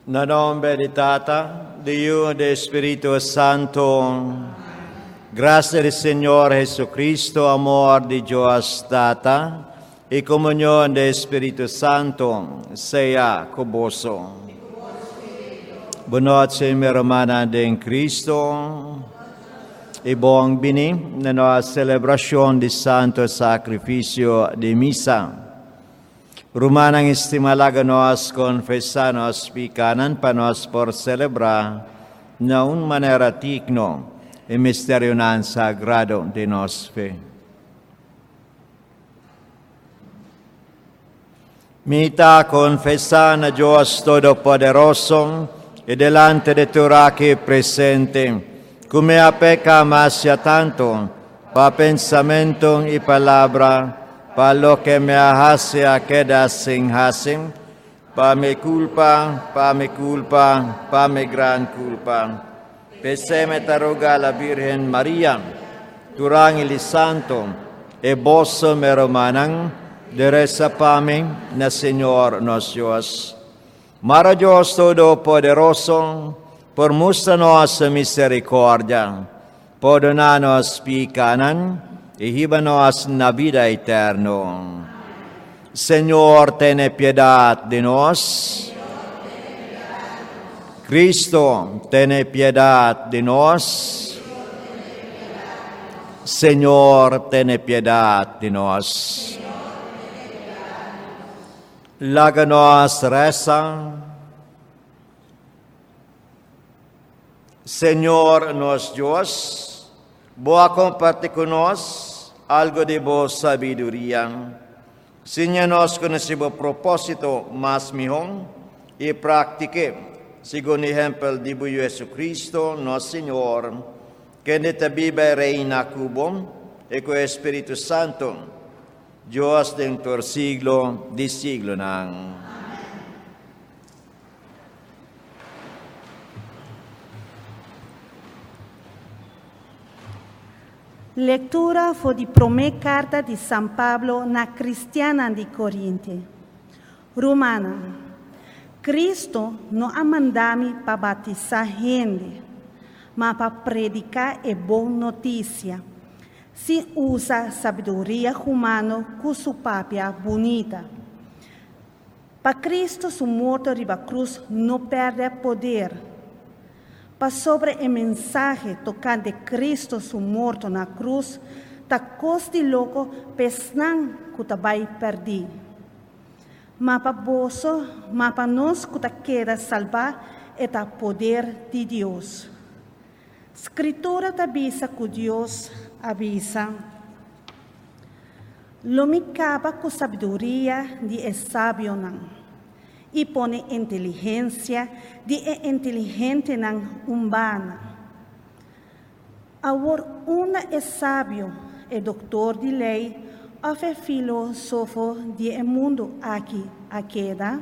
Na nomber di Tata, di Yu, di Spiritu Santo. Gracia di Señor Jesucristo, amor di Dios Tata, y comunion di Spiritu Santo sea cu boso. Bon nochi, mi rumannan den Cristo. Y bon bini na nos celebracion di Santo Sacrificio di Misa. Rumannan estima, laga nos confesa nos picanan pa nos por celebra na un manera digno e misterionan sagrado di nos fe. Mi ta confesa na Dios Todopoderoso y delante di tur aki presente, cu mi a peca masha tanto pa pensamento y palabra, pa loke mi a haci a keda sin haci, pa mi culpa, pa mi culpa, pa mi gran culpa. P'esey mi ta roga la Virgen Maria, tur angel y santo, y boso, mi rumannan, di resa pa mi na Señor nos Dios. Mara Dios Todopoderoso por mustra nos misericordia, pordona nos picanan y hiba nos na bida eterno. Señor, tene piedad di nos. Cristo, tene piedad di nos. Señor, tene piedad di nos. Laga nos resa. Señor nos Dios, Bo a comparti cu nos algo di Bo sabiduria. Siña nos conoce Bo proposito mas miho y practic'e segun ehempel di Bo Jesucristo, nos Señor, kende ta biba y reina cu Bo y cu e Spirito Santo, Dios den tur siglo di siglonan. Lectura for di prome carta di San Pablo na cristiannan di Corinte. Rumannan, Cristo no a manda mi pa batisa hende, ma pa predica e bon noticia, sin usa sabiduria humano cu su papia bunita. Pa Cristo su morto riba cruz no perde poder. Pasobra e mensahe tocante Cristo su morto na cruz ta cos di loco p'esnan cu ta bay perdi. Ma pa boso, ma pa nos cu ta keda salba, e ta poder di Dios. Scritura ta bisa cu Dios a bisa, Lo mi caba cu sabiduria di e sabionan y pone inteligencia di e inteligentenan un banda. Awor unda e sabio, e doctor di ley of e filosofo di e mundo aki a keda?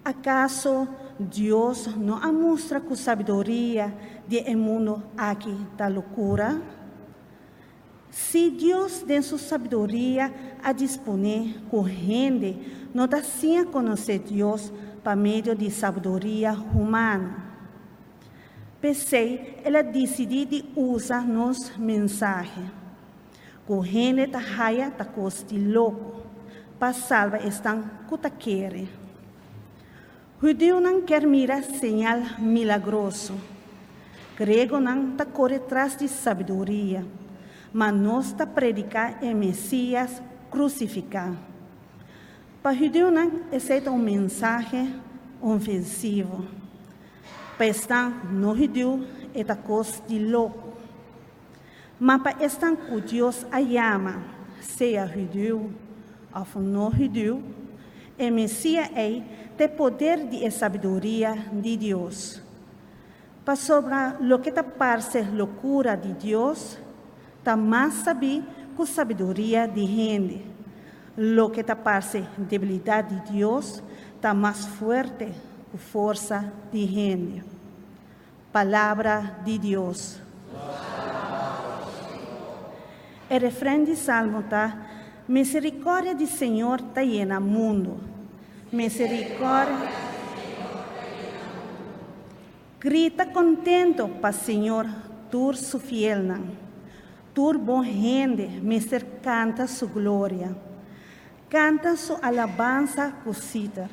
Acaso Dios no a mustra cu sabiduria di e mundo aki ta locura? Si Dios den su sabiduria a disponé ku hende no ta siña konosé Dios pa medio di sabiduria humano. P'esei el a disidí di usa nos mensahe, ku hende ta haya ta kos di loko, pa salba esnan ku ta kere. Hudiunan kier mira señal milagroso. Griegonan ta kore tras di sabiduria, ma nos ta prediká e Mesías krusifiká. Pa hudiunan esei ta un mensahe ofensivo. Pa esnan no hudiu e ta kos di loko. Ma pa esnan ku Dios a yama, sea hudiu òf no hudiu, e Mesia ei ta e poder di e sabiduria di Dios. Pasobra loke ta parse lokura di Dios ta mas sabí ku sabiduria di hende, loke ta parse debilidat di Dios ta mas fuerte ku forsa di hende. Palabra di Dios. E refren di Salmo ta, Misericordia di Señor ta yena mundo. Misericordia. Grita contento pa Señor tur su fielnan. Tur bon hende mester canta su gloria. Canta su alabansa cu citer,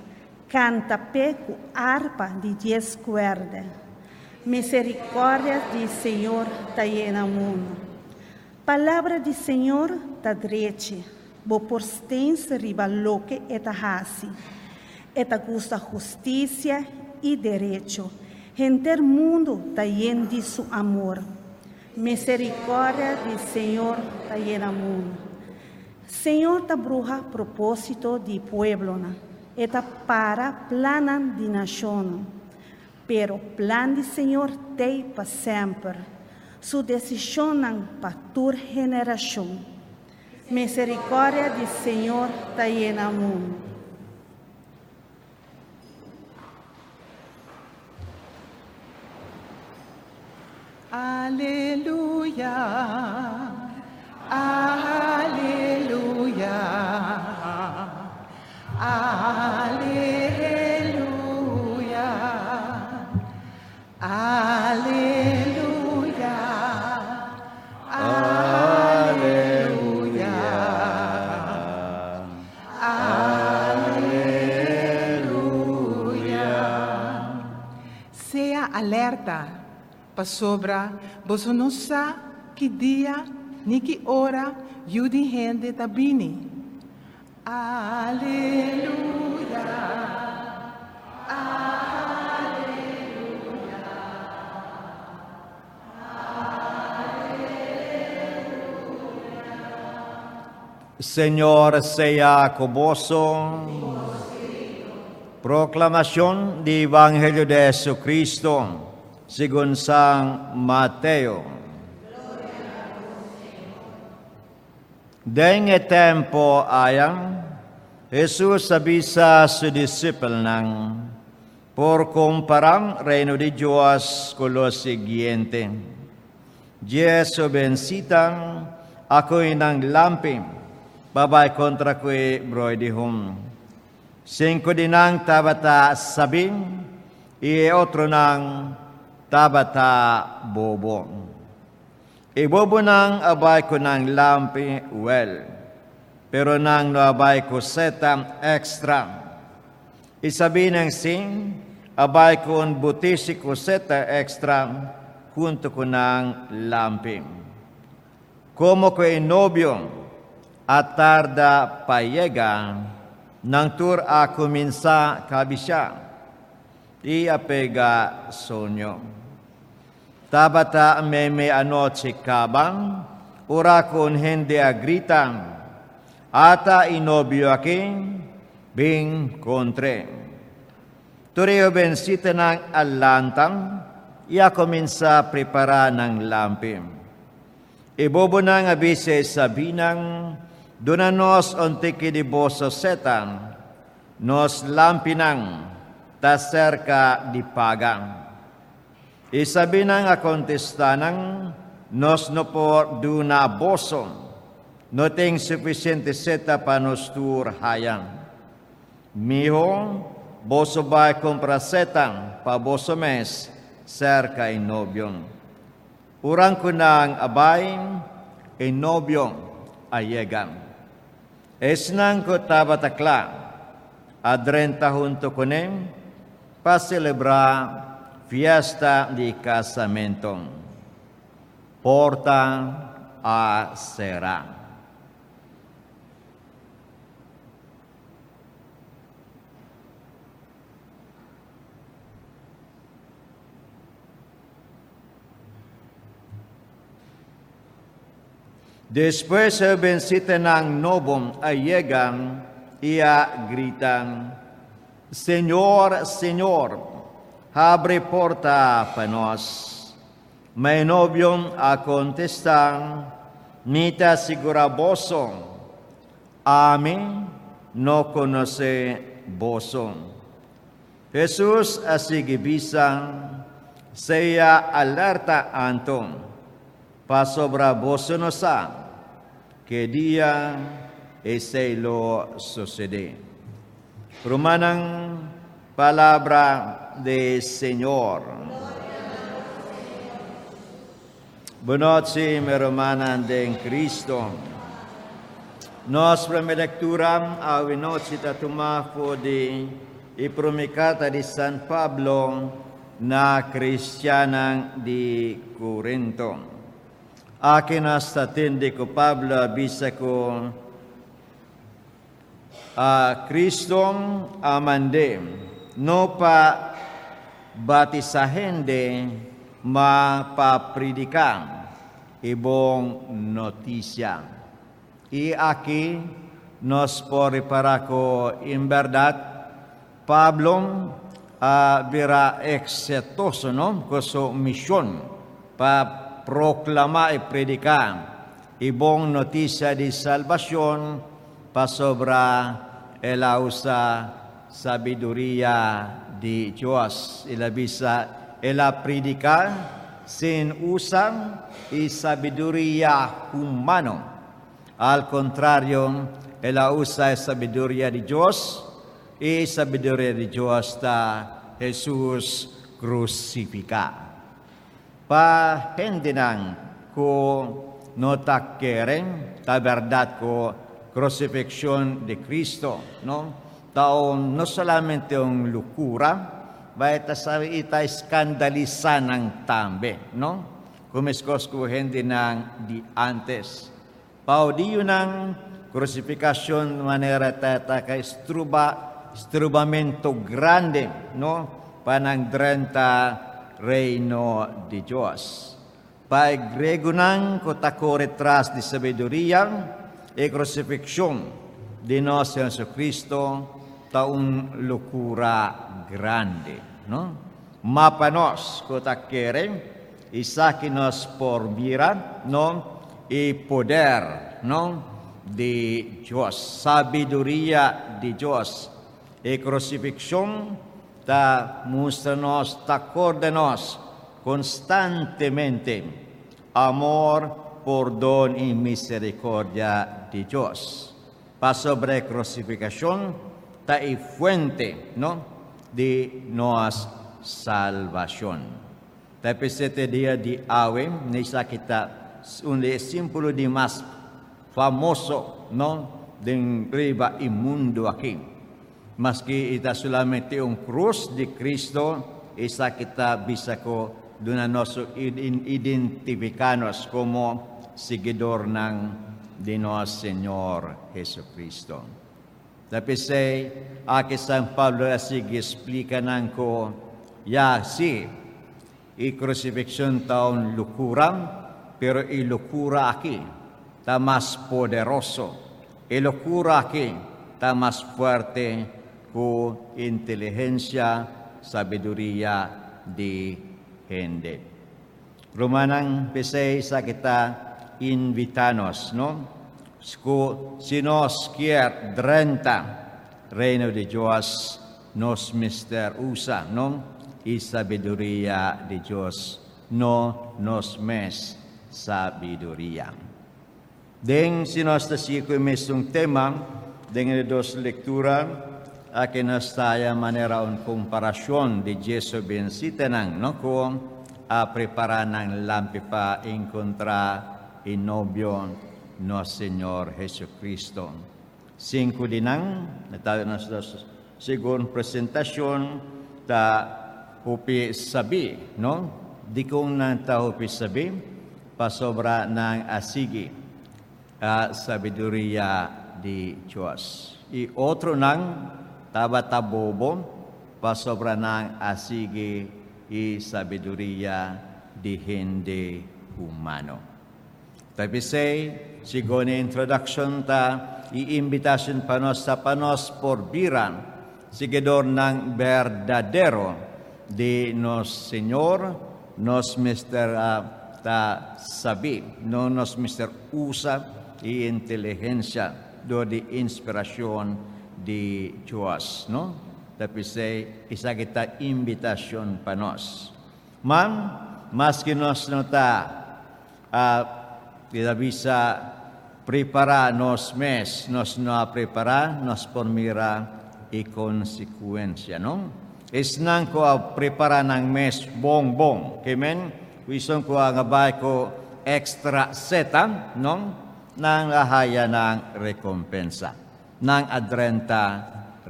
canta p'e cu arpa di diez cuerde. Misericordia di Señor ta yena mundo. Palabra di Señor ta drechi, bo por stens riba loke e ta haci. E ta gusta husticia y derecho. Henter mundo ta yen di su amor. Misericordia di Señor ta yena mundo. Señor ta bruha propósito di pueblonan. E ta para plannan di nacionnan. Pero plan di Señor t'ey pa semper, su decisionnan pa tur generacion. Misericordia di Señor ta yena mundo. Aleluya, aleluya, aleluya, aleluya, aleluya, aleluya. Sea alerta, pasobra boso no sa ki dia ni ki ora Yu di hende ta bini. Aleluya, aleluya, aleluya. Señor sea cu boso. Proclamacion di Evangelio de Jesucristo segun San Mateo. Den e tempo aya, Jesus a bisa su discipelnan, Por compara reino di Dios cu lo siguiente. Dies hobencita a coge nan lampi pa bai contra cu e brooi di hum. Cinco di nan tabata sabi y e otronan tabata bobo. E bobonan a bai cu nan lampi wel, pero nan no a bai cu seta extra. E sabinan si a bai cu un butishi cu seta extra hunto cu nan lampi. Como cu e nobio a tarda pa yega, nan tur a cuminsa cabisha y a pega soño. Tabata meimei anochi caba, ora cu un hende a grita, Ata e nobio aki, bin contr'e. Tur e hobencitonan a lanta y a cuminsa prepara nan lampi. E bobonan a bisa e sabinan, Duna nos un tiki di boso seta, nos lampinan ta cerca di paga. E sabinan a contesta nan, Nos no por duna boso, no tin suficiente seta pa nos tur haya. Miho boso bai cumpra seta pa boso mes cerca e nobio. Oran cu nan a bai, e nobio a yega. Esnan cu tabata cla a drenta hunto cune pa celebra fiesta di casamento. Porta a cera. Despues e hobencitonan nobo a yega i a grita, Señor, Señor, habri porta pa nos. Ma e nobio a contesta, Mi ta sigura boso, ami no conoce boso. Hesus a sigui bisa, Sea alerta anto, pasobra boso no sa ke dia esei lo sosodé. Rumannan, palabra di Señor. Bon nochi, mi rumannan den Cristo. Nos prome lectura awe nochi ta tuma for di e prome carta di San Pablo na cristiannan di Corinto. Aki nos ta tende cu Pablo a bisa cu A Cristo a mand'é, no pa batisá hende, ma pa prediká e bon notisia. I aki nos por ripará ku en bèrdat Pablo a bira eksitoso no ku su mishon pa proklamá i prediká E bon notisia di salbashon pasobra el a usa sabiduria di Dios. El a bisa, El a prediká sin usa e sabiduria humano. Al kontrario, el a usa e sabiduria di Dios, i e sabiduria di Dios ta Hesus krusifiká. Pa hendenan ku no ta kere ta bèrdat ku krusifikshon di Kristu no ta un no solamente un lukura, ma e ta sabi i ta skandalisá nan tambe, no? Ku meskos ku hendenan di ántes. Pa odionan, krusifikashon manera ta ataka struba strubamentu grandi no pa nan drenta Reino di Dios. Pa e gregonan ku ta kore tras di sabiduria, e krusifikshon di nos Señor Jesucristo ta un lokura grandi no. Ma pa nos ku ta kere, Esaki nos por mira no e poder no di Dios, sabiduria di Dios. E krusifikshon ta mustra nos, ta korda nos konstantemente amor, pordon i miserikordia di Dios. Pasobra e krusifikashon ta e fuente no di nos salbashon. Ta e pesete dia di awe, esaki ta un di e símbolo di mas famoso no den riba e mundu aki. Maske e ta solamente un krus di Cristo, esaki ta bisa ku duna nos identifiká nos komo siguidornan di nos Señor Jesucristo. Ta p'esei aki San Pablo a sigui splika nan ku, ya, sí, e krusifikshon ta un lokura, pero e lokura aki ta mas poderoso, e lokura aki ta mas fuerte ku inteligensia, sabiduria di hende. Rumannan, p'esei esaki ta invitá nos, no? Ku si nos kier drenta Reino di Dios, nos mester usa, no, e sabiduria di Dios, no nos mes sabiduria. Den si nos ta sigui ku e mesun tema den e dos lektura aki nos ta haya manera un komparashon di djes hobensitanan no ku a prepará nan lampi pa enkontrá e nobio nos Señor Jesucristo. Sinku di nan ta nos segun presentashon ta hopi sabí, no? Dikon nan ta hopi sabí? Pasobra nan a sigui a sabiduria di Dios. I otronan tabata bobo pasobra nan a sigui e sabiduria di hende humano. Ta p'esei, segun e introduccion ta e invitacion pa nos ta pa nos por bira siguidornan berdadero di nos Señor, nos mester ta sabí, no nos mester usa e inteligencia dor di inspiracion di Dios, no? Ta p'esei esaki ta invitacion pa nos. Ma, maske nos no ta a keda bisa prepará nos mes, nos no a prepará, nos por mira e konsekuensia, no? Esnan ku a prepará nan mes bon bon, ke men, ku esun ku a ngabay ku extra seta, no? Nan a haya nan recompensa. Nan a drenta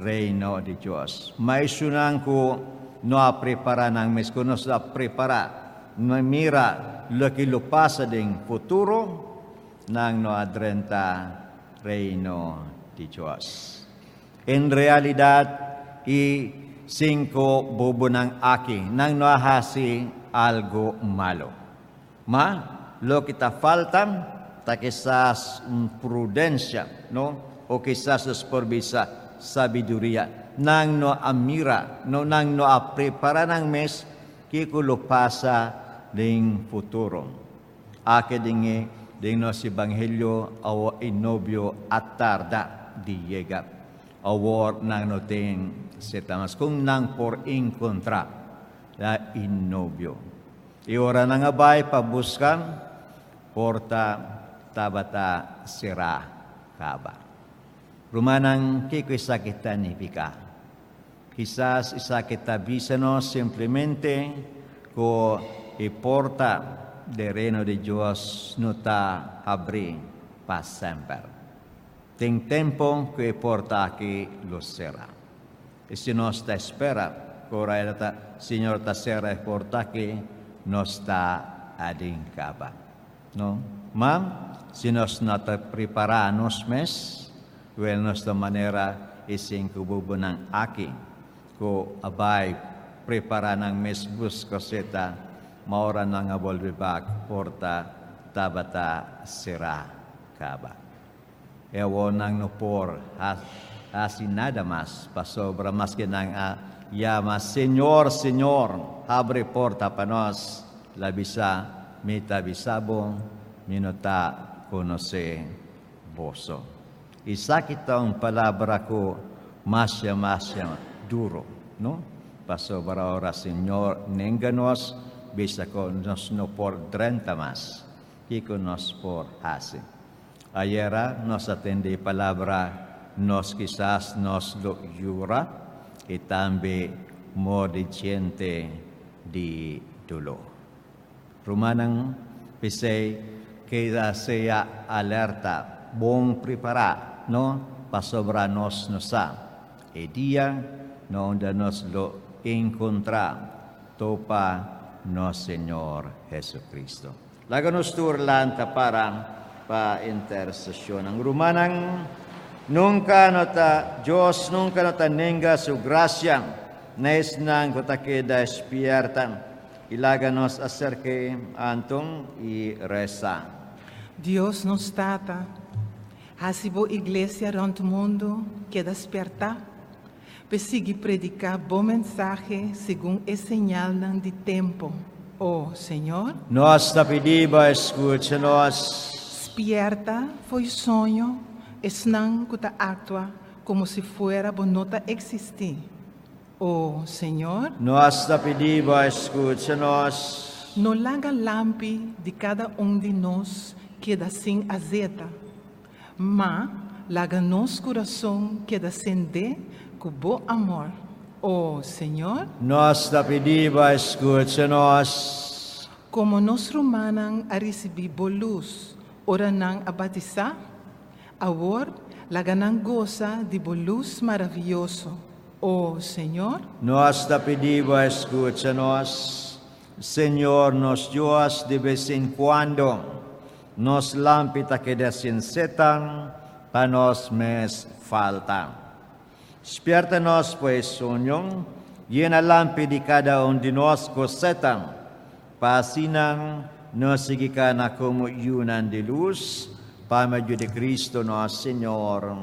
reino di Dios. Ma esunnan cu no a prepara nan mes, cu no sa prepara, no mira loke lo pasa den futuro, nan no a drenta reino di Dios. En realidad, e cinco bobonan aki, nan no a haci algo malo. Ma, loke ta falta, ta kisas un prudencia, no? O kisas nos por bisa sabiduria. Nan no a mira, no, nan no a prepara nan mes kico lo pasa den futuro. Aki den e den nos Evangelio awo e novio a tarda di yega. Awor nan no tin seta mas con nan por encontra e novio. E ora nan a bai pa busca, porta tabata sera caba. Rumannan, kico esaki ta nifica? Kisas esaki ta bisa nos simplemente cu e porta di Reino di Dios no ta habri pa semper. Tin tempo cu e porta aki lo sera. Y si nos ta spera cu ora e ta Señor ta sera e porta aki, nos ta aden caba. No? Ma, si nos no ta prepara nos mes, wel nos ta manera e cinco bobonan aki, cu a bay prepara nan mes busca seta, ma ora nan a bolbe bak, porta tabata sera caba. E awor nan no por haci nada mas, pasobra maske nan a yama, Señor, Señor, habri porta pa nos, el a bisa, Mi ta bisa bo, mi no ta conoce boso. Esaki ta un palabra cu masha, masha duro, no? Pasobra ora Señor nenga nos, bisa cu nos no por drenta mas, kico nos por haci? Ayera nos a tende e palabra nos kisas nos lo yura y tambe morde djente di dolor. Rumannan, p'esey keda sea alerta, bon prepara, no? Pasobra nos no sa e dia no unda nos lo encontra topa nos Señor Jesucristo. Laga nos tur lanta para pa intercesionnan. Rumannan, nunca no ta, Dios nunca no ta nenga su gracia na esnan cu ta keda spierta. Y laga nos acerke anto y resa. Dios nos Tata, haci bo iglesia rond mundo keda spierta, pa sigui predica bo mensahe segun e señalnan di tempo. O Señor, Nos ta pidi bo, scucha nos. Spierta fo'i soño esnan cu ta actua como si fuera bo no ta existi. O Señor, Nos ta pidi bo, scucha nos. No laga lampi di cada un di nos keda sin azeta, ma laga nos curason keda cende cu bo amor. O Señor, Nos ta pidi bo, scucha nos. Como nos rumannan a ricibi bo luz, ora nan a batisa, awor laga nan gosa di bo luz maraviyoso. O Señor, Nos ta pidi bo, scucha nos. Señor nos Dios, de vez en cuando nos lampi ta keda sin zeta, pa nos mes falta. Spierta nos fo'i soño, yena lampi di cada un di nos cu zeta, pa asina nos sigui cana como yiunan di luz, pa medio di Cristo nos Señor.